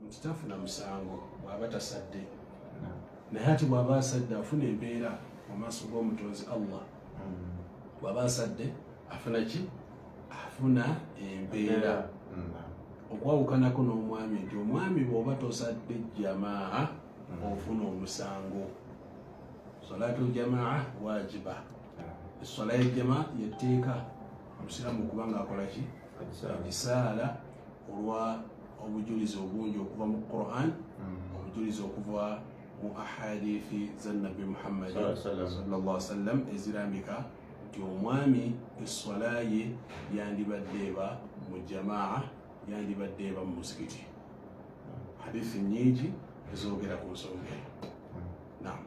Nti tafuna musango bw'aba tasadde, naye ate bw'aba asadde afuna empeera mu maaso g'omutonzi Allah. Bw'aba asadde afuna ki? Afuna empeera, okwawukanako n'omwami, nti omwami bw'oba tosadde jamaa ofuna omusango. Salatu ljamaa wajiba, eswala y'ejjamaa yetteeka omusiraamu okuba nga akola ki? Agisaala, olwa obujulizi obungi okuva mu Quran, obujulizi okuva mu ahadithi za Nabbi Muhammadi sallallahu sallam ezirambika nti omwami eswala ye yandibadde eba mu jamaa, yandibadde eba mu muzikiti. Hadithi nyingi ezogera ku nsonga eyo. Naam.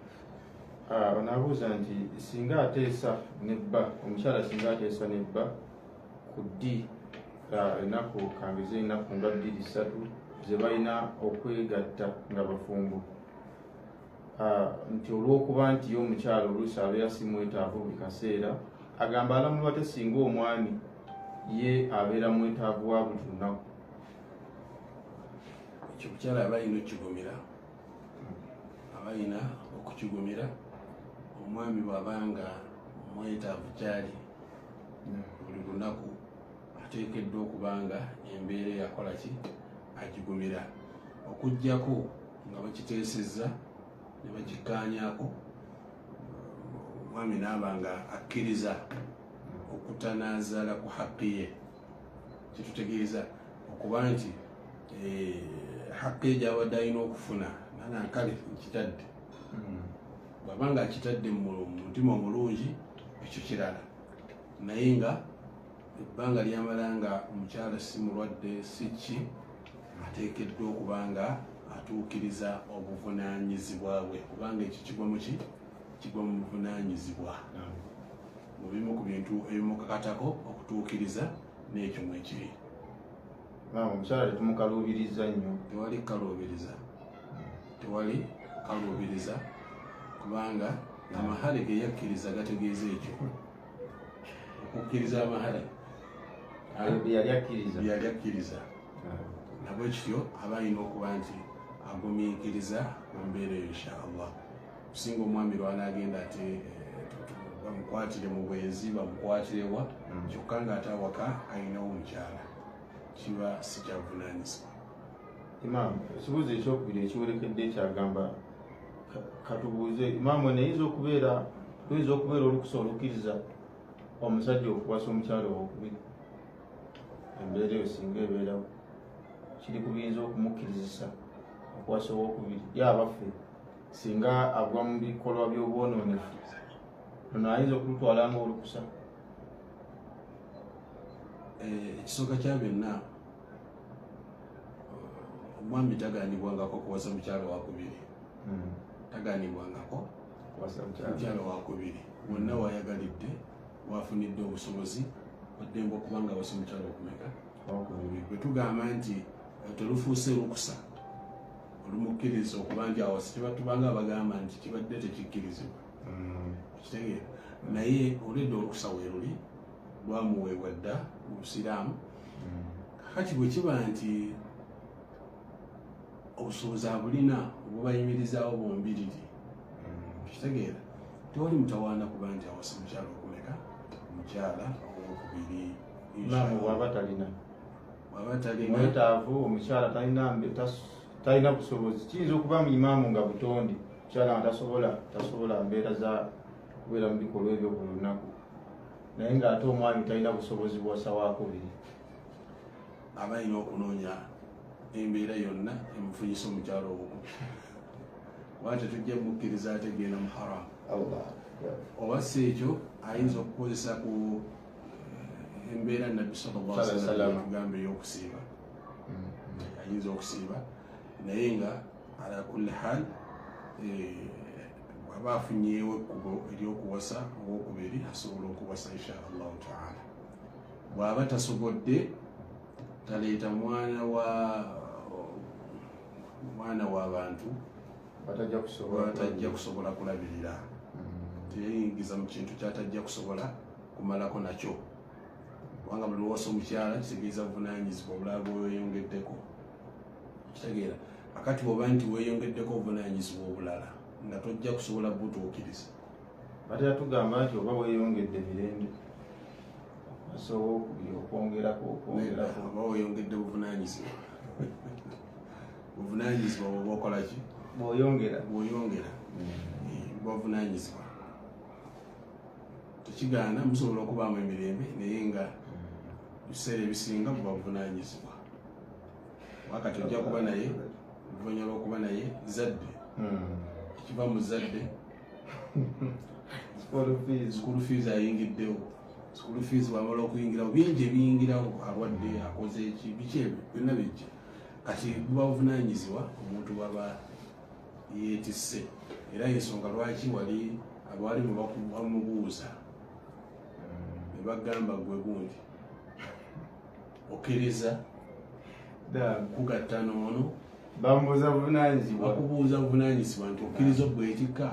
Onaabuuza nti singa ateesa nebba, omukyala singa ateesa nebba ku ddi, ennaku kangeze ennaku nga 2, 3 ze balina okwegatta nga bafumbo, nti olw'okuba nti ye omukyala oluusi abeera si mwetaavu buli kaseera, agamba alamulwa te singa omwami ye abeera mwetaavu wa buli lunaku? Ekyo omukyala aba alina okukigumira, aba alina okukigumira. Omwami bw'abanga mwetaavu kyali buli lunaku, ateekeddwa okuba nga embeera eyakola ki agigumira, okugjako nga bakiteesezza ne bakikkaanyaako, omwami naaba nga akkiriza okutanaazala ku haqqi ye. Kitutegeeza okuba nti haqqi ye gyabadde alina okufuna nanankale nkitadde, bw'aba nga akitadde mu mutima omulungi, ekyo kirala. Naye nga ebbanga lyamala nga omukyala si mulwadde si ki, ateekeddwa okuba nga atuukiriza obuvunaanyizibwa bwe, kubanga ekyo kigwa mu ki? Kigwa mu buvunaanyizibwa, mu bimu ku bintu ebimukakatako okutuukiriza, n'ekyo mwekiri. Omukyala tetumukaluubiriza nnyo. Tewali kukaluubiriza, tewali kaluubiriza, kubanga amahale ge yakkiriza gategeeza ekyo, okukkiriza amahale byeyali akkiriza. Nabwe kityo aba alina okuba nti agumiikiriza ku mbeera eyo, insha Allah. Kusinga omwami lwanaagenda ate bamukwatire mu bwenzi, bamukwatirewa, kyokka ng'ate awaka alinawo omukyala, kiba si kyabuvunaanyizibwa. Imaamu, ekibuuzo ekyokubiri ekiwerekedde ekyagamba, katubuuze imaamu, eno eyinza okubeera, luyinza okubeera olukusa olukkiriza omusajja okuwasa omukyala owokubiri? Embeera eyo singa ebeerawo, kiri ku biyinza okumukkirizisa okuwasa owokubiri? Ye abaffe, singa agwa mu bikolwa by'obwonoonefu, ono ayinza okulutwala nga olukusa? Ekisooka kya byonna, omwami taganibwangako kuwasa mukyala wakubiri. Taganibwangako mukyala wakubiri. Wonna wayagalidde, wafunidde obusobozi, waddembe okuba nga awasa omukyala okumeka. Bwe tugamba nti telufuuse lukusa olumukkiriza okuba nti awasa, kiba tubanga abagamba nti kibadde tekikkirizibwa. Kitegeera? Naye olwedde olukusa weeruli, lwamuweebwa dda mu Busiraamu. Kakati bwe kiba nti obusobozi abulina obubayimirizaawo bombiriri, kitegeera, tewali mutawaana kuba nti awasa mukyala okumeka, omukyala owokubiri. Imaamu, bwaba talina Bwaba talina mwetaavu, omukyala talina busobozi, kiyinza okuba mu imaamu nga butonde mukyala nga tasobola mbeera za kubeera mu bikolwa ebyo buli lunaku, naye ng'ate omwami talina busobozi bwasa wakubiri. Aba alina okunoonya embeera yonna emufunyisa omukyala owokubiri, kuba tetujja mukkiriza ate genda mu haramu. Oba si ekyo, ayinza okukozesa ku embeera Nabbi sallallahu alaihi wasallam yatugamba ey'okusiiba. Ayinza okusiiba, naye nga ala kulli hal, bw'aba afunyeewo ekkubo ery'okuwasa owokubiri, asobola okuwasa, insha Allahu taala. Bw'aba tasobodde, taleeta mwana wa bantu batajja kusobola kulabirira. Teyeyingiza mu kintu kyatajja kusobola kumalako nakyo, kubanga buli lwowasa omukyala kitegeeza buvunanyizibwa obulala bweyongeddeko. Kitegeera akati oba nti weeyongeddeko obuvunaanyizibwa obulala nga tojja kusobola butuukiriza. Batera tugamba nti oba weeyongedde mirembe asobola okubiri okwongerako okwongerako oba weeyongedde buvunaanyizibwa buvunaanyizibwa bwoba okola ki bw'oyongera bw'oyongera buvunaanyizibwa tekigaana musobola okubaamu emirembe naye nga biseera ebisinga buba buvunaanyizibwa wakati ojja kuba naye oluvannyuma lw'okuba naye zadde ekiva mu zadde school fees ayingiddewo school fees bwamala okuyingirawo bingi ebiyingirawo alwadde akoze eki biki ebyo byonna bijja kati buba buvunaanyizibwa omuntu bwaba yeetisse era ensonga lwaki wali abawalimu bamubuuza ne bagamba gwe gundi okkiriza kugatta n'ono bamubuuza buvunaanyizibwa bakubuuza buvunaanyizibwa nti okkiriza obwetikka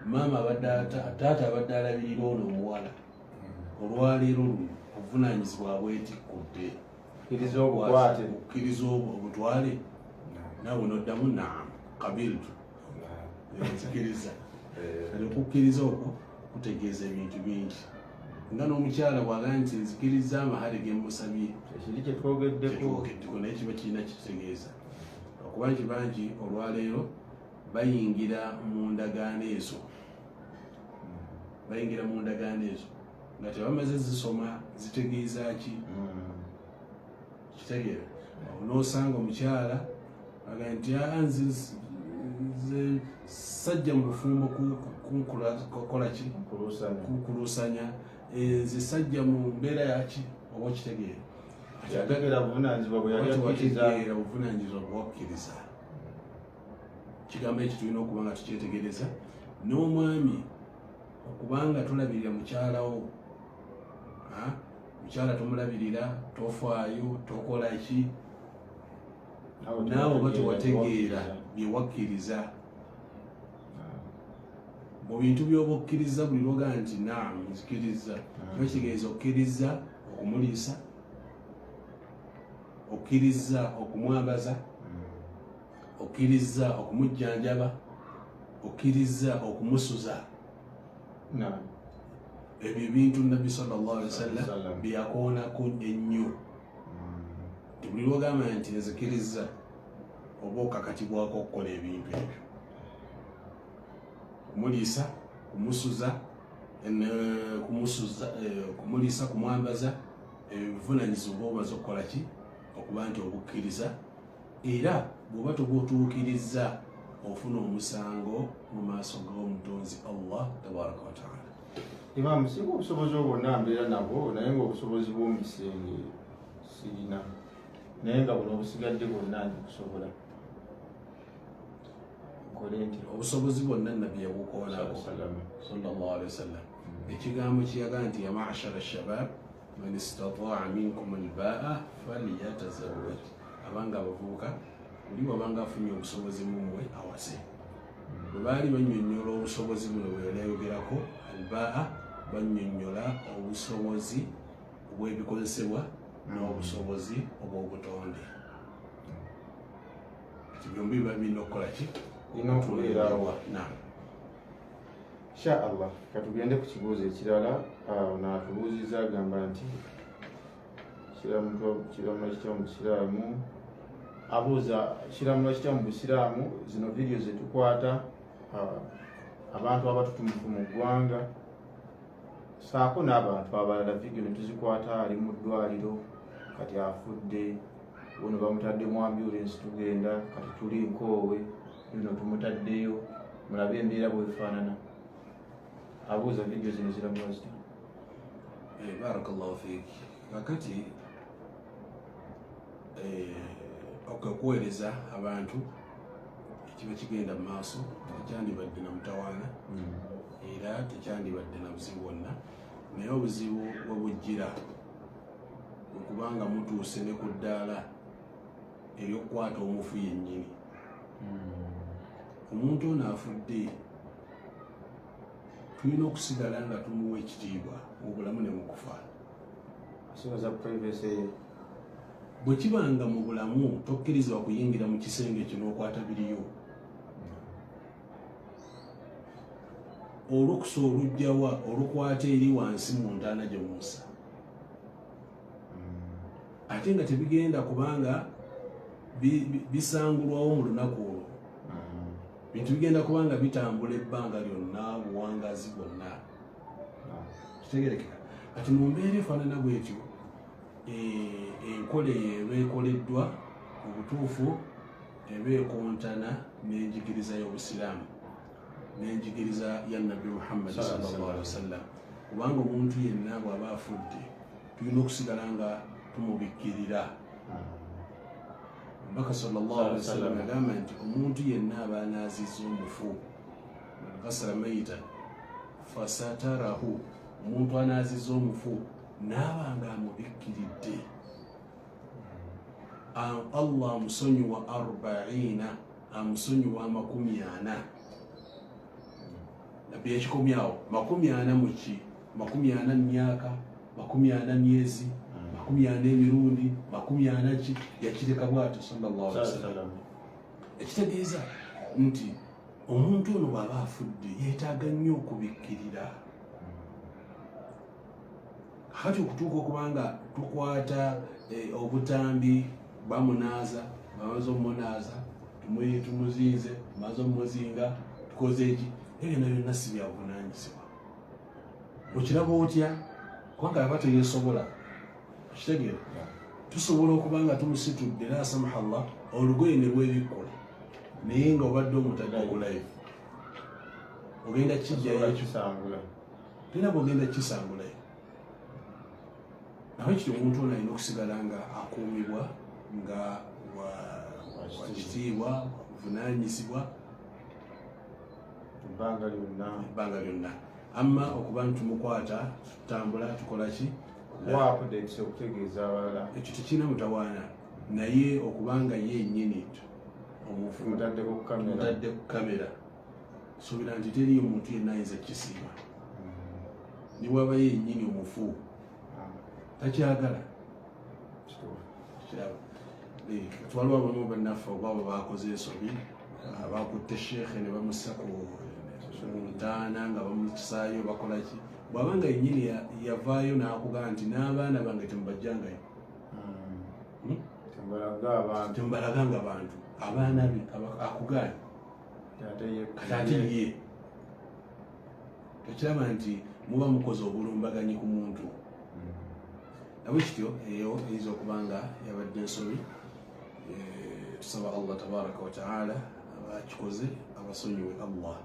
maama abadde taata abadde alabirira ono omuwala olwaleero luno obuvunaanyizibwa abwetikkudde okkiriza obukwate okkiriza obutwale naawe noddamu naam kabiltu nzikiriza kati okukkiriza okwo kutegeeza ebintu bingi nga n'omukyala bw'agamba nti nzikiriza amahale ge mmusabye ekiri kyetwogeddeko naye kiba kirina kitegeeza okuba nti bangi olwaleero bayingira mu ndagaano ezo bayingira mu ndagaano ezo nga tebamaze zisoma zitegeeza ki kitegeera n'osanga omukyala aga nti nze sajja mu bufumbo kukola ki kunkuluusanya nze sajja mu mbeera yaki oba okitegeera yategeera buvunaanyizibwa bwe yali akkiriza buvunaanyizibwa bwe wakkiriza kigambo ekyo tulina okuba nga tukyetegereza n'omwami okubanga tolabirira mukyalawo mukyala tomulabirira tofaayo tokola ki naawe oba tewategeera bye wakkiriza mu bintu by'oba okkiriza buli lwogaa nti naam nzikiriza kiba kitegeeza okkiriza okumuliisa okkiriza okumwambaza okkiriza okumujjanjaba okkiriza okumusuza ebyo ebintu nabbi sallallahu alaihi wasallam byeyakoonako ennyo nti buli lwogamba nti nzikiriza oba okakatibwako okukola ebintu ebyo kumuliisa kumusuza kumuliisa kumwambaza ebivunaanyizibwa oba omaze okukola ki okuba nti obukkiriza era bw'oba tobutuukiriza ofuna omusango mu maaso g'omutonzi Allah tabaraka wa taala. Imam, singa obusobozi obwo bwonna mbeera nabwo naye ng'obusobozi bw'omu kisenge sirina naye nga buno obusigadde bwonna ndikusobola nkole nti obusobozi bwonna nabbi yabukoonako sallallahu alaihi wasallam ekigambo kiyaga nti ya ma'shara shabab man istata'a minkum albaa falyatazawwaj abanga abavubuka buli wabanga afunye obusobozi mumwe awase bwe baali bannyonnyola obusobozi buno bwe yali ayogerako albaa bannyonnyola obusobozi obw'ebikozesebwa n'obusobozi obw'obutonde kati byombi biba birina okukola ki birina okubeerawo. Naam insha Allah katugende ku kibuuzo ekirala naatubuuziza agamba nti kiramula kitya mu busiraamu abuuza kiramula kitya mu busiraamu zino vidiyo zetukwata abantu abatutumufu mu ggwanga saako n'abantu abalala vidiyo ne tuzikwata ali mu ddwaliro kati afudde ono bamutadde mu ambulance tugenda kati tuli nkoowe bino tumutaddeyo mulabe embeera bwefaanana abuuza vidiyo zino ziramula zitya. Barakallahu fiik. Kakati okuweereza abantu ekiba kigenda mu maaso tekyandibadde na mutawaana era tekyandibadde na buzibu bwonna naye obuzibu we bujjira okubanga mutuuse ne ku ddaala ery'okukwata omufu yennyini. Omuntu ono afudde tulina okusigala nga tumuwa ekitiibwa mu bulamu ne mu kufa. Asigaza privacy. Bwe kibanga mu bulamu tokkirizibwa kuyingira mu kisenge kyo n'okwata biriyo, olukusa olujjawa olukwata eri wansi mu ntaana gye musa, ate nga tebigenda kubanga bisangulwawo mu lunaku olwo. Bintu bigenda kubanga bitambula ebbanga lyonna, obuwangazi bwonna. Kitegerekeka. Kati mu mbeera efaanana bwetyo, enkola eyo eba ekoleddwa mu butuufu eba ekontana n'enjigiriza y'Obusiraamu n'enjigiriza ya Nabbi Muhammad sallallahu alaihi wasallam, kubanga omuntu yenna bw'aba afudde tulina okusigala nga tumubikkirira. Omubaka sallallahu alaihi wasallam agamba nti omuntu yenna aba anaazizza omufu, man ghasala mayitan fasatarahu, omuntu anaazizza omufu n'aba nga amubikkiridde, Allah amusonyiwa 40, amusonyiwa 40. Nabbi yakikomyawo 40 muki? 40 myaka, 40 myezi, 40 emirundi, 40 ki, yakireka bw'atyo sallallahu alaihi wasallam. Ekitegeeza nti omuntu ono bw'aba afudde yeetaaga nnyo okubikkirira. Kati okutuuka okubanga tukwata obutambi, bamunaaza, bamaze omumunaaza, tumuzinze, bamaze omumuzinga, tukoze eki, ebyo byonna byonna si bya buvunaanyizibwa. Okiraba otya? Kubanga aba teyeesobola. Okitegeera? Tusobola okuba nga tumusitudde la samahallah olugoye ne lwebikkula, naye nga obadde omutadde ku live, ogenda kijjayo ekisangula, tera bw'ogenda kisangulayo. Naye kiti omuntu ono alina okusigala nga akuumibwa nga wa kitiibwa, buvunaanyizibwa ebbanga lyonna, ebbanga lyonna. Amma okuba nti tumukwata, tutambula, tukola ki, okutegeeza abalala, ekyo tekirina mutawaana. Naye okubanga ye nnyini omufu mutadde ku kamera, suubira nti teriyo muntu yenna ayinza kukisiima. Ne bw'aba ye nnyini omufu takyagala. Kiraba twaliwo abamu bannaffe obaabo bakoze ensobi, abakutte sheekhe ne bamussa ku ntaana nga bamusaayo bakola ki. Bw'abanga yennyini yavaayo n'akugamba nti n'abaana bange temubajjangayo, tembalaganga bantu, abaana be akugaanye, kati ate ye tekiraba nti muba mukoze obulumbaganyi ku muntu. Nabwe kityo eyo eyinza okuba nga yabadde ensobi. Tusaba Allah tabaraka wa taala abakikoze abasonyiwe Allah.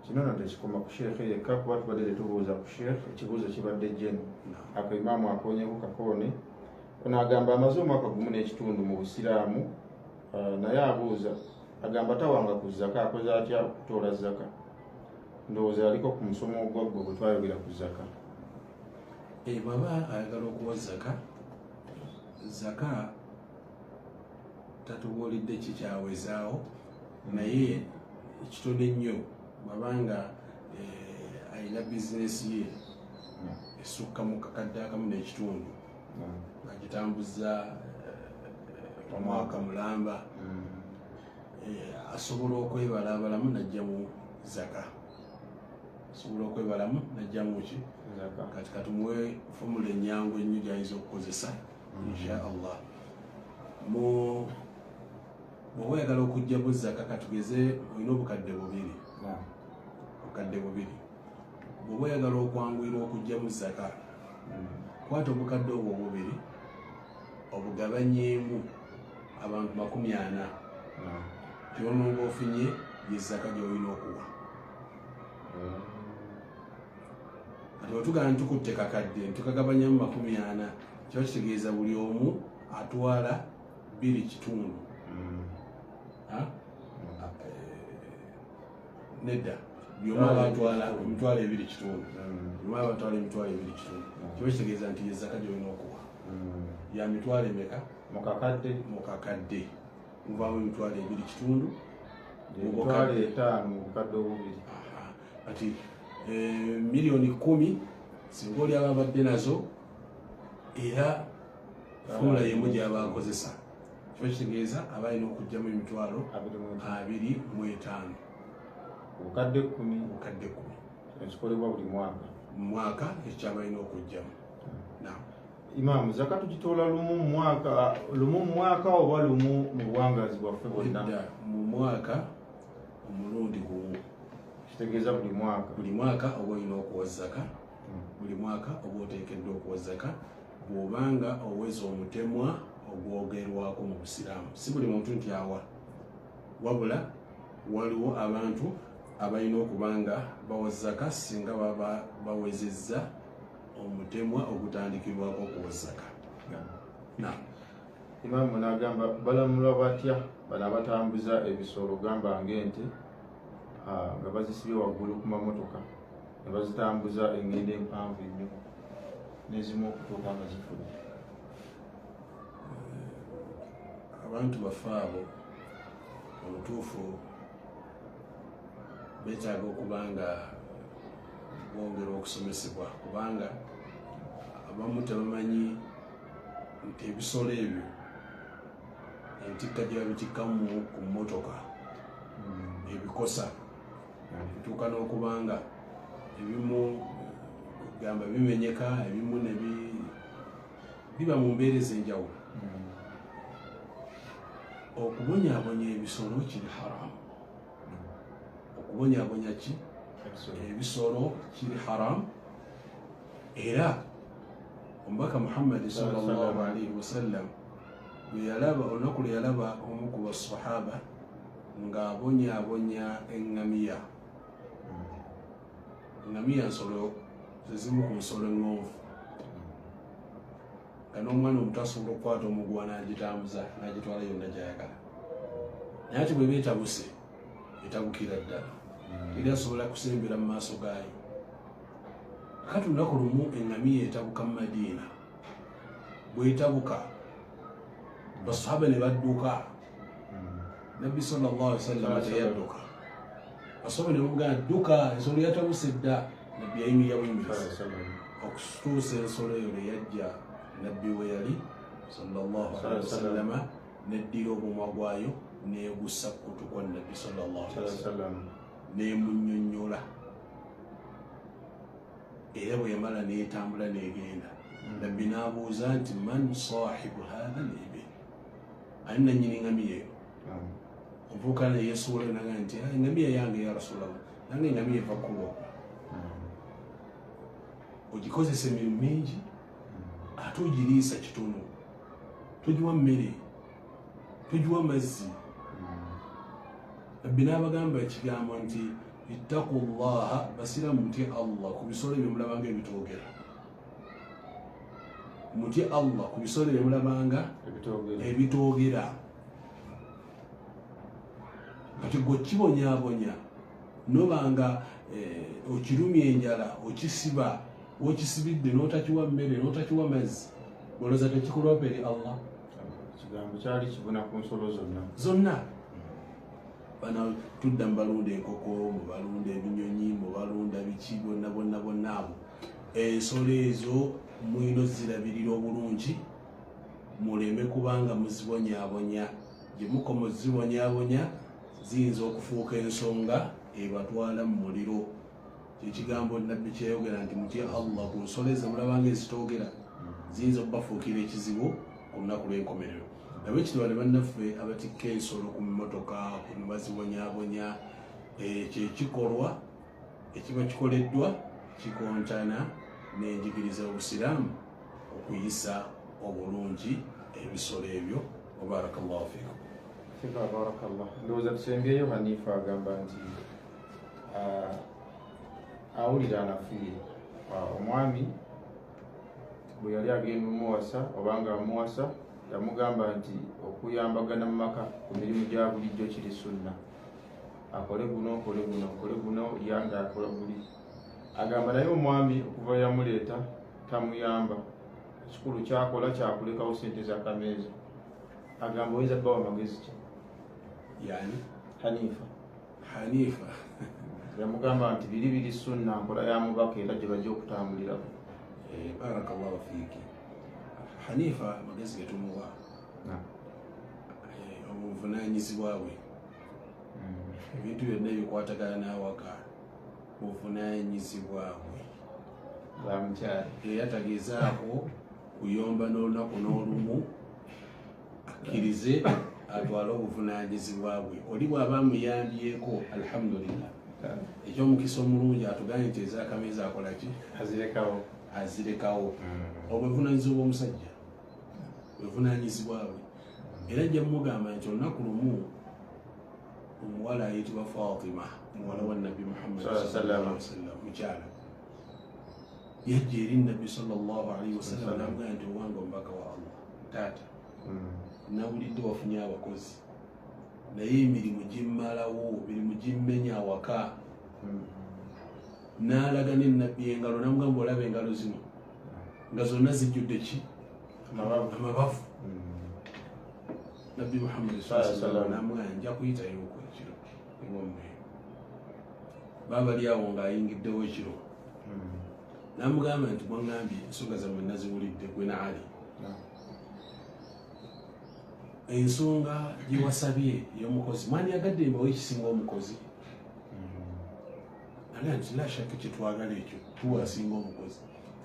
Kino nno tekikoma ku sheekhe yekka, kuba tubadde tetubuuza ku sheekhe, ekibuuzo kibadde jeno. Ako imaamu akoonyeku kakoone. Ono agamba amaze omwaka 1.5 mu Busiraamu, naye abuuza, agamba tawanga ku zaka, akoze atya okutoola zaka? Ndowooza yaliko ku musomo ogwaggwe bwe twayogera ku zaka. Bw'aba ayagala okuwa zaka, zaka tatubuulidde kikyawezaawo, naye ekitono ennyo bw'abanga alina bizinesi ye esukka mu kakadde akamu n'ekitundu, agitambuza omwaka mulamba, asobola okwebalabalamu n'ajjamu zaka. Asobola okwebalamu n'ajjamu ki? Kati katumuwe fomula ennyangu ennyo gy'ayinza okukozesa insha Allah. Bw'oba oyagala okuggyamu zaka, katugeze olina obukadde bubiri, obukadde bubiri. Bw'oba oyagala okwanguyirwa okuggyamu zaka, kwata obukadde obwo obubiri obugabanyeemu abantu 40, ky'onooba ofunye ye zaka gy'olina okuwa. Kati bwe tugamba nti tukutte kakadde ntukagabanyamu 40, kiba kitegeeza buli omu atwala 2.5. Nedda, buli omu aba atwala emitwalo 2.5, buli omu aba atwala emitwalo 2.5. Kiba kitegeeza nti ye zaka gy'olina okuwa ya mitwalo emeka? Mu kakadde muvaamu emitwalo 2.5, emitwalo 5 mu bukadde obubiri. Kati 10,000,000 singa oli aba abadde nazo, era Formula yemu gy'aba akozesa kiba kitegeeza aba alina okugyamu emitwalo 25. Obukadde 10. Obukadde 10. Ekikolebwa buli mwaka. Mwaka ekyaba alina okugyamu. Imaamu, zaka tugitoola lumu mu mwaka oba lumu mu buwangaazi bwaffe bwonna? Mu mwaka omulundi gumu. Kitegeeza buli mwaka. Buli mwaka oba olina okuwa zaka. Buli mwaka oba oteekeddwa okuwa zaka bw'obanga oweza omutemwa ogwogerwako mu Busiraamu. Si buli muntu nti awa, wabula waliwo abantu abalina okuba nga bawa zaka singa baba bawezezza omutemwa ogutandikirwako okuwa zaka. Imaamu n'agamba balamulwa batya bano abatambuza ebisolo gamba ng'ente nga bazisibye waggulu ku mamotoka ne bazitambuza engendo empanvu ennyo n'ezimu okutuuka nga zifudde? Abantu baffe abo obutuufu beetaaga okuba nga bongera okusomesebwa, kubanga abamu tebamanyi nti ebisolo ebyo entikka gye babitikkamu ku mmotoka ebikosa bituuka n'okubanga ebimu gamba bimenyeka, ebimu ne biba mu mbeera ez'enjawulo. Okubonyaabonya ebisolo kiri haramu. Okubonyaabonya ki ebisolo kiri haramu. Era omubaka Muhammadi sallallahu alaihi wasallam bwe yalaba olunaku lwe yalaba omu ku basahaba ng'abonyaabonya eŋŋamiya. Eŋŋamiya nsolo zezimu ku nsolo eŋŋonvu, nga n'omwana omuto asobola okukwata omuguwa n'agitambuza n'agitwala yonna gy'ayagala. Naye ate bw'eba etabuse etabukira ddala, teri asobola kusembera mu maaso gaayo. Kati olunaku lumu eŋŋamiya etabuka mu Madiina. Bw'etabuka basahaba ne badduka. Nabbi sallallahu alaihi wasallam teyadduka. Basahaba ne bamugamba dduka, ensolo yatabuse dda. Nabbi yayimirira buyimirizi okutuusa ensolo eyo lwe yajja nabbi we yali sallallahu alaihi wasallam, n'eddira obumwa gwayo n'egussa ku kutu kwa nabbi sallallahu alaihi wasallam n'emunnyonnyola. Era bwe yamala n'etambula n'egenda, nabbi n'abuuza nti man sahibu hatha al-ibil, ani nannyini ŋŋamiya eyo? Omuvubuka ne yeesuulayo n'agamba nti eŋŋamiya yange ya Rasulallah, nange eŋŋamiya eva kkulwa. Ogikozesa emirimu mingi ate ogiriisa kitono, togiwa mmere, togiwa mazzi. Nabbi n'abagamba ekigambo nti ittaqullaha, basiraamu mutye Allah ku bisolo ebyo mulabanga ebitoogera. Mutye Allah ku bisolo ebyo mulabanga ebitoogera. Kati gwe okibonyaabonya nobanga okirumya enjala, okisiba okisibidde n'otakiwa mmere n'otakiwa mazzi, olowooza tekikuloopa eri Allah? Ekigambo kyali kibuna ku nsolo zonna zonna. Bano tudda mubalunda enkoko, mubalunda ebinyonyi, mubalunda biki, bonna bonna bonna abo. Ensolo ezo mulina ozirabirira obulungi, muleme kubanga muzibonyaabonya. Gye mukoma ozibonyaabonya ziyinza okufuuka ensonga ebatwala mu muliro. Ekigambo nabbi kyeyayogera nti mutye Allah ku nsolo ezo mulabanga ezitoogera, ziyinza okubafuukira ekizibu ku lunaku lw'enkomerero. Nabwe kityo ne bannaffe abatikka ensolo ku mmotoka ne bazibonyaabonya, ekyo ekikolwa ekiba kikoleddwa kikontana n'enjigiriza y'Obusiraamu okuyisa obulungi ebisolo ebyo. Wabarakallahu fiikum. Fika barakallah. Ndowooza tusembyeyo. Hanifa agamba nti awulira anafuye. Omwami bwe yali agenda omuwasa obanga amuwasa, yamugamba nti okuyambagana mu maka ku mirimu gya bulijjo kiri sunna, akole guno, akole guno, akole guno, yanga akola buli. Agamba naye omwami okuva yamuleeta tamuyamba, ekikulu kyakola kyakulekawo sente z'akameeza. Agamba oyinza kubawa magezi ki? Yani Hanifa. Hanifa yamugamba nti biri biri sunna, nkola ya mubaka era gye bajja okutambulirako. Barakallahu fiiki. Hanifa amagezi getumuwa obuvunanyizibwa bwe, ebintu byonna ebikwatagana n'awaka buvunanyizibwa bwe. Era tagezaako kuyomba n'olunaku n'olumu, akkirize atwale obuvunanyizibwa bwe. Oli bw'aba amuyambyeko alhamdulillah, ekyomukisa omulungi atugambye nti ez'akameeza akola ki? Azirekawo. Obuvunanyizibwa bw'omusajja buvunanyizibwa bwe. Era nja mugamba nti olunaku lumu omuwala ayitibwa Fatima, muwala wa Nabbi Muhammad sallallahu alaihi wasallam, mukyala yajja eri Nabbi sallallahu alaihi wasallam n'amugamba nti owange omubaka wa Allah, taata, nawulidde wafunye abakozi, naye emirimu gimmalawo, emirimu gimmenya awaka. N'alaga ne Nabbi engalo n'amugamba olaba engalo zino nga zonna zijjudde ki? Amabavu. Nabbi Muhammad sallallahu alaihi wasallam n'amugamba nja kuyitayo okwo ekiro ewammwe. Baba ali awo ng'ayingiddewo ekiro, n'amugamba nti mwaŋŋambye ensonga zammwe naziwulidde gwe na Ali, ensonga gye wasabye ey'omukozi mwandiyagadde mbawe ekisinga omukozi? Naga nti la shaka kyetwagala ekyo tuwa asinga omukozi.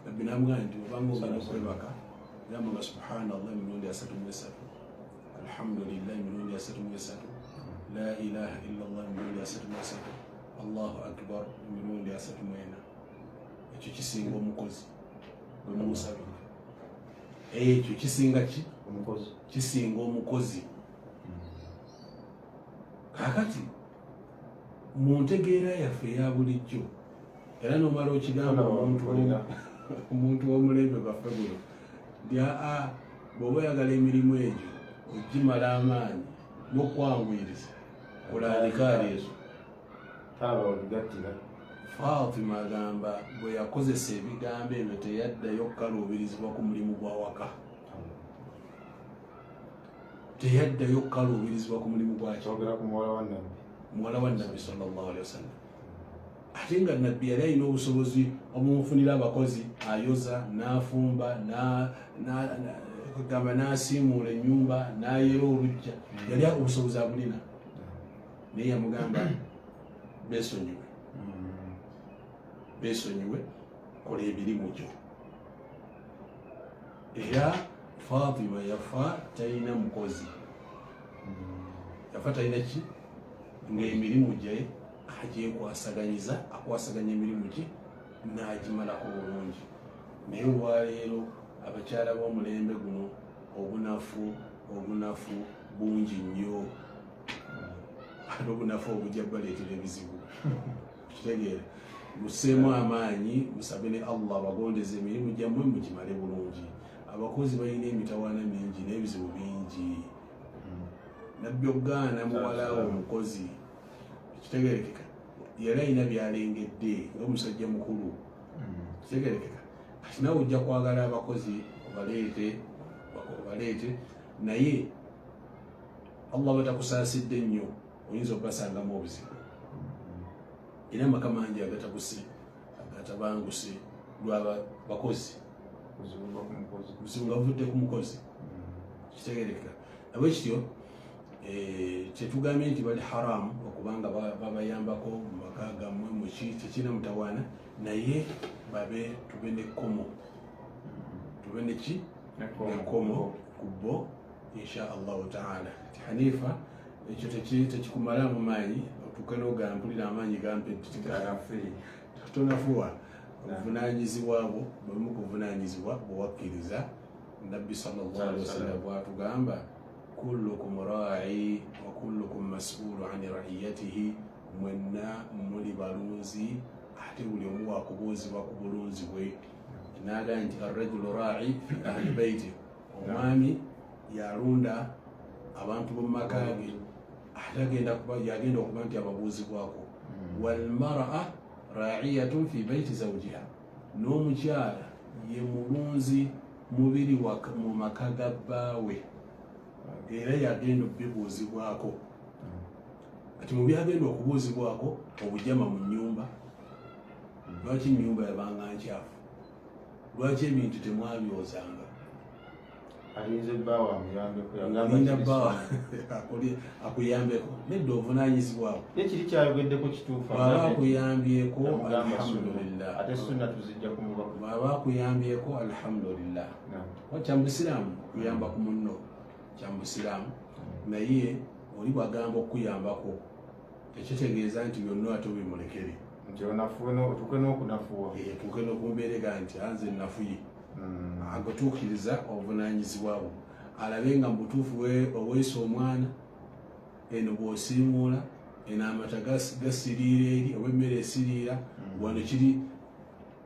Nabbi n'amugamba nti obanga ogenda okwebaka gamba nga subhanallah emirundi 33, alhamdulillah emirundi 33, la ilaha illallah emirundi 33, Allahu akbar emirundi 34. Ekyo kisinga omukozi gwe mumusabira. Ekyo kisinga ki? Kisinga omukozi. Kaakati mu ntegeera yaffe eya bulijjo, era n'omala okigamba omuntu w'omulembe gwaffe guno nti aa, bw'oba oyagala emirimu egyo ogimala amaanyi n'okwanguyiriza kola adhikaari ezo. Fatima agamba bwe yakozesa ebigambo ebyo teyaddayo kukaluubirizibwa ku mulimu gwa waka, teyaddayo kukaluubirizibwa ku mulimu gwaki? Muwala wa Nabbi sallallahu alaihi wasallam. Ate nga Nabbi yali alina obusobozi obumufunira abakozi, ayoza n'afumba, gamba n'asiimuula ennyumba, n'ayera olujja, yali obusobozi abulina, naye yamugamba beesonyiwe, beesonyiwe, kola emirimu gyo. Era Fatima yafa talina mukozi, yafa talina ki? Ng'emirimu gye agyekwasaganyeza, akwasaganya emirimu gye n'agimalako bulungi. Naye olwaleero abakyala b'omulembe guno obunafu bungi nnyo, ate obunafu obujja baleetera ebizibu. Kitegeera, musseemu amaanyi, musabe ne Allah abagondeze emirimu gyammwe mugimale bulungi. Abakozi balina emitawaana mingi n'ebizibu bingi. Nabbi okugaana muwala we omukozi, kitegerekeka yali alina byalengedde ng'omusajja mukulu. Kitegerekeka kati naawe ojja kwagala abakozi obaleete, naye Allah batakusaasidde nnyo oyinza okubasangamu obuzibu. Era amaka mangi agatabuse agatabanguse lwaba bakozi, obuzibu nga buvudde ku mukozi. Kitegerekeka nabwe kityo kyetugambye nti bali haramu okubanga babayambako mu maka gammwe muki, tekirina mutawaana, naye babe tube nekkomo, tube neki nekkomo ku bo insha Allahu taala. Ti Hanifa ekyo tekikumalamu maanyi otuuke n'ogamba mpulira amaanyi gampedde, tonafuwa. Obuvunanyizibwa bwo bwemu kuvunanyizibwa bwewakkiriza. Nabbi sallallahu alaihi wasallam bwatugamba kullukum ra'i wa kullukum mas'ulu ani ra'iyatihi, mwenna muli balunzi ate buli omu wakubuuzibwa ku bulunzi bwe. N'agamba nti arrajulu ra'i fi ahli baiti, omwami yalunda abantu b'omu maka ge, ate yagenda okuba nti ababuuzibwako. Walmar'a ra'iyatun fi baiti zawjiha, n'omukyala ye mulunzi mubiri mu maka ga bbaawe, era yagenda okubibuuzibwako. Kati mu byagenda okubuuzibwako obujama mu nnyumba, lwaki ennyumba yabanga nkyafu, lwaki ebintu temwabyozanga, Alinze bbaawe amuyambeko, yagamba Linda kiri bbaawe sunna. Akuyambeko, nedda ovunaanyizibwawo. Ye kiri kyayogeddeko kituufu. Bw'aba Agambye nti akuyambyeko, yamugamba sunna. alhamdulillah. Ate sunna tuzijja ku mubaka. Bw'aba akuyambyeko, alhamdulillah. Kuba kya musiraamu kuyamba ku munno, kya musiraamu. Naye oli bw'agamba okukuyambako tekitegeeza nti byonna ate obimulekere. Nti onafuwe otuuke n'okunafuwa. Tuuke n'okumbeerega nti anze nafuye. Agotuukiriza obuvunaanyizibwa bwo, alabe nga mu butuufu oweesa omwana eno, bw'osiimuula eno amata gasiriira eri oba emmere esiriira wano. Kiri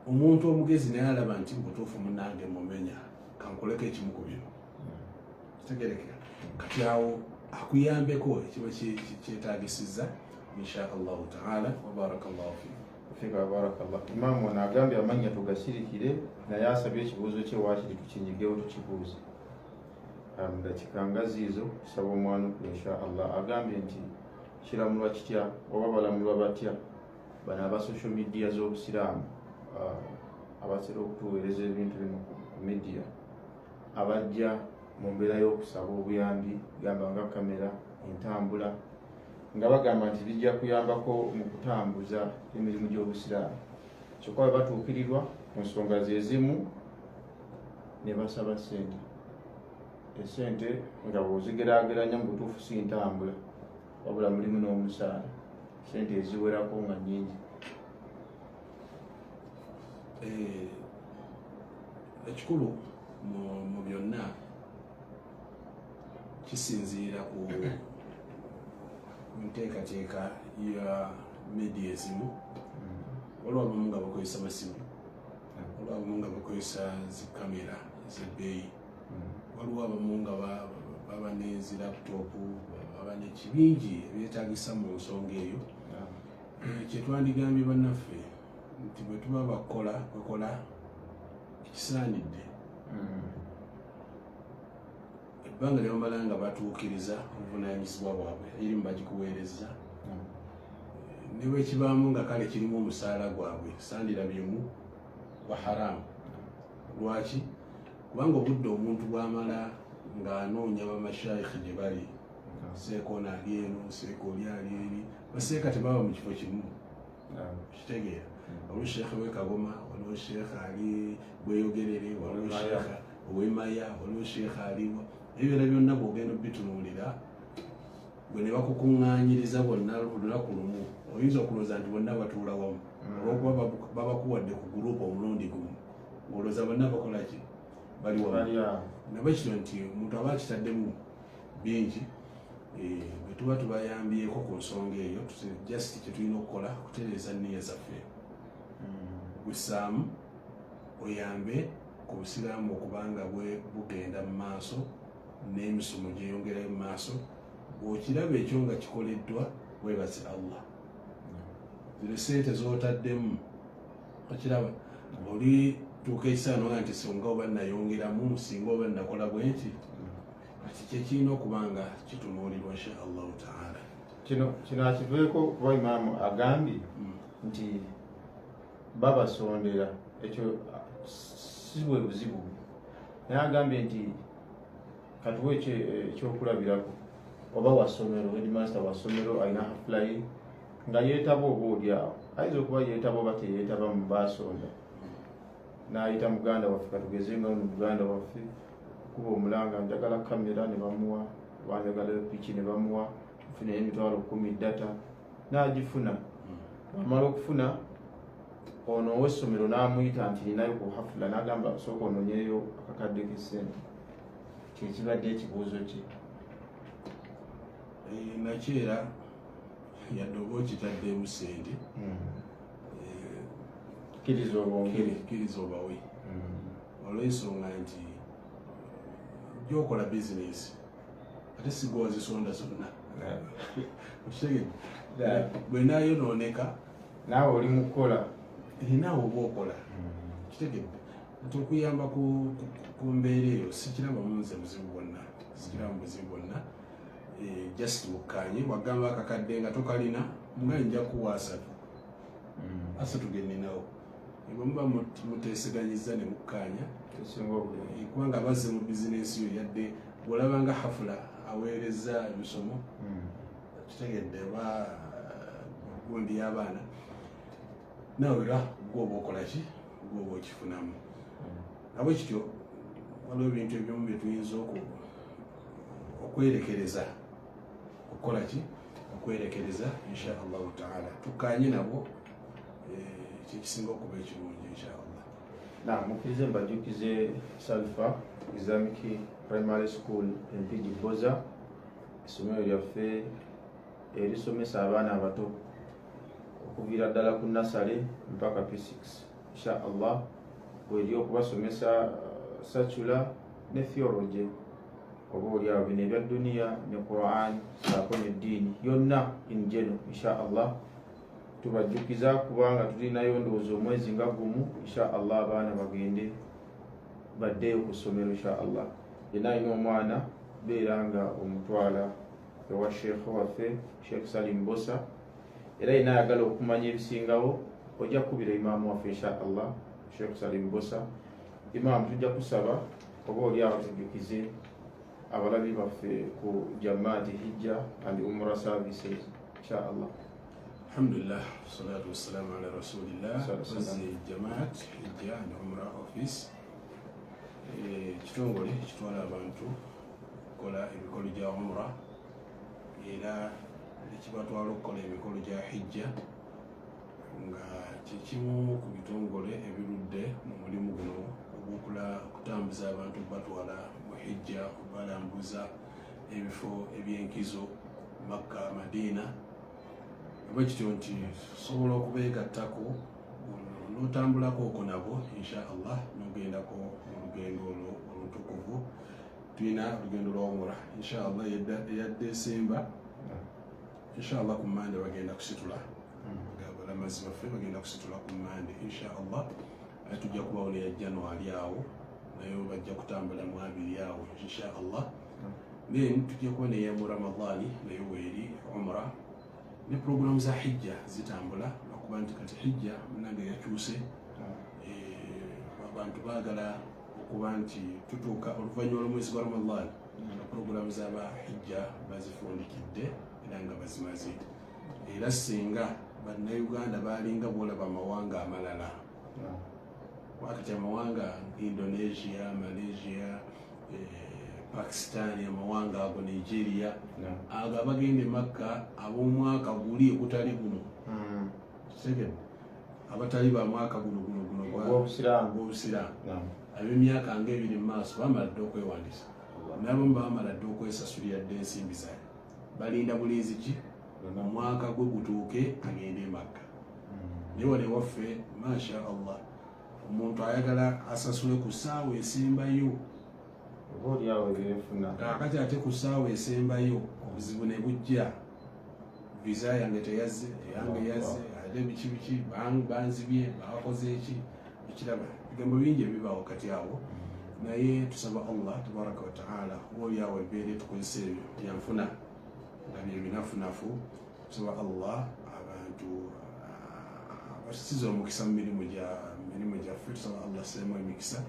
omuntu omugezi naye alaba nti mu butuufu munnange mumenya, kankoleko ekimu ku bino. Kitegerekera kati awo akuyambeko ekiba kyetaagisizza insha Allahu taala. Wa barakallahu fiik. Fika barakallah. Imaamu ono agambye amannya tugasirikire, naye asabye ekibuuzo kye waakiri tukinyigewo tukibuuze mu dakiika nga ziizo, tusaba omwanukule insha Allah. Agambye nti kiramulwa kitya oba balamulwa batya bano aba social media z'obusiraamu, abatera okutuweereza ebintu bino ku media, abajja mu mbeera y'okusaba obuyambi, gamba nga kamera, entambula, nga bagamba nti bijja kuyambako mu kutambuza emirimu gy'obusiraamu, kyokka bwe batuukirirwa ku nsonga ze zimu ne basaba ssente, esente nga bw'ozigeraageranya mu butuufu si ntambula wabula mulimu n'omusaala, sente eziwerako nga nnyingi? Ekikulu mu byonna kisinziira ku nteekateeka ya media ezimu. Waliwo abamu nga bakozesa masimu, waliwo abamu nga bakozesa zikamera ezebbeeyi, waliwo abamu nga baba ne zi laptop, baba nekibingi ebyetagisa mu nsonga eyo. Kyetwandigambye bannaffe nti bwe tuba bakola bakola ekisaanidde, ebbanga lye bamala nga batuukiriza obuvunaanyizibwa bwabwe, erimu bagikuweereza, ne bwekibaamu nga kale kirimu omusaala gwabwe, sandirabyemu wa haramu. Lwaki? Kubanga obudde omuntu bwamala ng'anoonya bamashayikhi gye bali, seeka ono ali eno, seeka oli ali eri, baseeka tebaba mu kifo kimu, kitegeera? Waliwo sheekhe w'e Kagoma, waliwo sheekhe ali Bweyogerere, waliwo sheekhe ow'emaya, waliwo sheekhe aliwa. Ebyo byonna byonna bw'ogenda obitunuulira bwe ne bakukuŋŋaanyiriza bonna lunaku lumu, oyinza okulowooza nti bonna batuula wamu, olwokuba babakuwadde ku gurupu omulundi gumu, ng'olowooza bonna bakola ki, bali wamu. Nabwe kityo nti omuntu aba akitaddemu bingi. Bwe tuba tubayambyeko ku nsonga eyo, just kyetulina okukola kutereeza nniya zaffe, gusaamu oyambe ku busiraamu okubanga bwe bugenda mu maaso n'emisomo gyeyongerayo mu maaso. Bw'okiraba ekyo nga kikoleddwa, weebaze Allah. Zino sente z'otaddemu okiraba oli tuuka ekiseera noga nti singa oba nayongeramu, singa oba nakola bwe nti. Kati kyekirina okuba nga kitunuulirwa insha Allahu taala. Kino akiveeko kuba imaamu agambye nti babasondera, ekyo si bwe buzibu, naye agambye nti katuwe ekyokulabirako, oba wasomero, headmaster wa ssomero alina hafula ye nga yeetaba, oba oli awo ayinza okuba yeetaba oba teyeetaba mu basonda, n'ayita muganda waffe, katugeze nga ono muganda waffe, kuba omulanga njagala kamera ne bamuwa, oba njagala piki ne bamuwa, nfunayo 100,000 data n'agifuna. Amala okufuna, ono ow'essomero n'amuyita nti ninayo ku hafula, n'agamba sooka onoonyeyo akakadde k'essente. Kyekibadde ekibuuzo kye. Nakyo era yadde oba okitaddemu sente, kkiriza obongere, kkiriza obawe, olw'ensonga nti gyokola bizinesi ate sigwe wazisonda zonna. Okitegedde? Bwe naayonooneka, naawe oli mu kukola, naawe oba okola. Kitegedde nti okuyamba ku mbeera eyo sikirabamu nze buzibu bwonna, sikirabamu buzibu bwonna. Just bukkaanye, wagamba akakadde nga tokalina, nga nja kuwa 30, 30 ge nninawo. Bwe muba muteeseganyiza ne mukkaanya, kubanga bazze mu bizinensi yo, yadde bw'olaba nga hafula aweereza emisomo, kitegedde oba gundi y'abaana, naawe era gwoba okola ki, gwoba okifunamu. Nabwe kityo waliwo ebintu ebimu bye tuyinza okwerekereza okukola ki, okwerekereza insha Allahu taala tukkaanye nabo, kyekisinga okuba ekirungi insha Allah. Na mukkirize mbajjukize Salfa Islamic Primary School Mpigi Boza, essomero lyaffe erisomesa abaana abato okuviira ddala ku nasale mpaka P6 insha Allah, bweri okubasomesa secular ne theology, oba oliawo bino ebya duniya ne Quran saako neddiini yonna in general insha Allah. Tubajjukiza kubanga tulinayo ndowooza omwezi nga gumu insha Allah abaana bagende baddeyo ku ssomero insha Allah. Yenna alina omwana beera nga omutwala ewa sheekh waffe Sheikh Salim Bosa, era yenna ayagala okumanya ebisingawo ojja kukubira imaamu waffe insha Allah Sheikh Salim Bosa. Imaamu tujja kusaba oba oli awo tujjukize abalabi baffe ku Jamaat Hijja and Umrah Services insha Allah. Alhamdulillah, salatu wassalamu ala rasulillah. Wazi Jamaat Hijja and Umrah Office, kitongole kitwala abantu okukola emikolo gya Umrah, era nekibatwala okukola emikolo gya Hijja, nga kyekimu ku bitongole ebirudde mu mulimu guno ogw'okutambuza abantu batwala mu Hijja, balambuza ebifo ebyenkizo Makka, Madina. Bwe kityo nti sobola okubeegattako n'otambulako okwo nabo insha Allah, n'ogendako mu lugendo olwo olutukuvu. Tulina olugendo lwa Umrah insha Allah eya Desemba insha Allah, ku Mande bagenda kusitula, abalamazi baffe bagenda kusitula ku Mande insha Allah. Ate tujja kubawo neya January awo, nayo bajja kutambula mu 2 awo insha Allah. Then tujja kuba neya mu Ramadhani nayo weeri Umrah, ne programu za Hijja zitambula, lwakuba nti kati Hijja munange yakyuse, abantu baagala okuba nti tutuuka oluvannyuma lw'omwezi gwa Ramadhani nga programu z'aba Hijja bazifundikidde era nga bazimaze. Era singa bannayuganda baalinga bw'olaba amawanga amalala, wakati amawanga Indonesia, Malaysia, Pakistan, amawanga ago Nigeria, ago abagenda e Makka ab'omwaka guli ogutali guno, abatali ba mwaka guno guno guno ogw'obusiraamu, ab'emyaka ng'ebiri mu maaso bamala dda okwewandiisa, n'abamu bamala dda okwesasulira dda ensimbi zaabwe, balinda bulinzi ki omwaka gwe gutuuke agende e Makka. Naye wano ewaffe masha Allah omuntu ayagala asasule ku ssaawa esembayo, kakati ate ku ssaawa esembayo obuzibu ne bujja, visa yange teyazze, eyange yazze, ate biki biki banzibye, bakoze eki, ekiraba ebigambo bingi ebibaawo kati awo. Naye tusaba Allah tabaraka wa taala oli awo embeera etukozesa ebyo byanfuna nga bye binafunafu, tusaba Allah abantu abasize omukisa mu mirimu gyaffe, tusaba Allah asseemu emikisa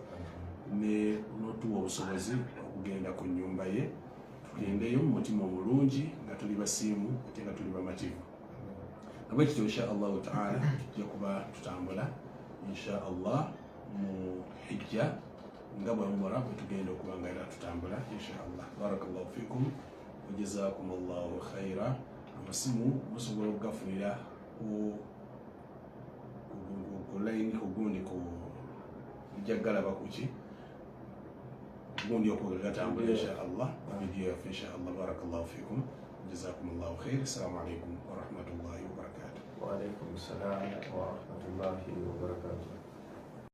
ne n'otuwa obusobozi okugenda ku nnyumba ye, tugendeyo mu mutima omulungi nga tuli basiimu ate nga tuli bamativu. Nabwe kityo insha Allahu taala tujja kuba tutambula insha Allah mu Hijja nga bwe Umrah bwe tugenda okuba nga era tutambula insha Allah. Barakallahu fikum wa jazakum Allahu khaira. Amasimu musobola okugafunira ku line ku gundi ku mujja kuki gundi okugatambula insha Allah video yaffe insha Allah. Barakallahu fikum, jazakum Allahu khair. Assalamu alaikum wa rahmatullahi wa barakatuh. Wa alaikum salam wa rahmatullahi wa barakatuh.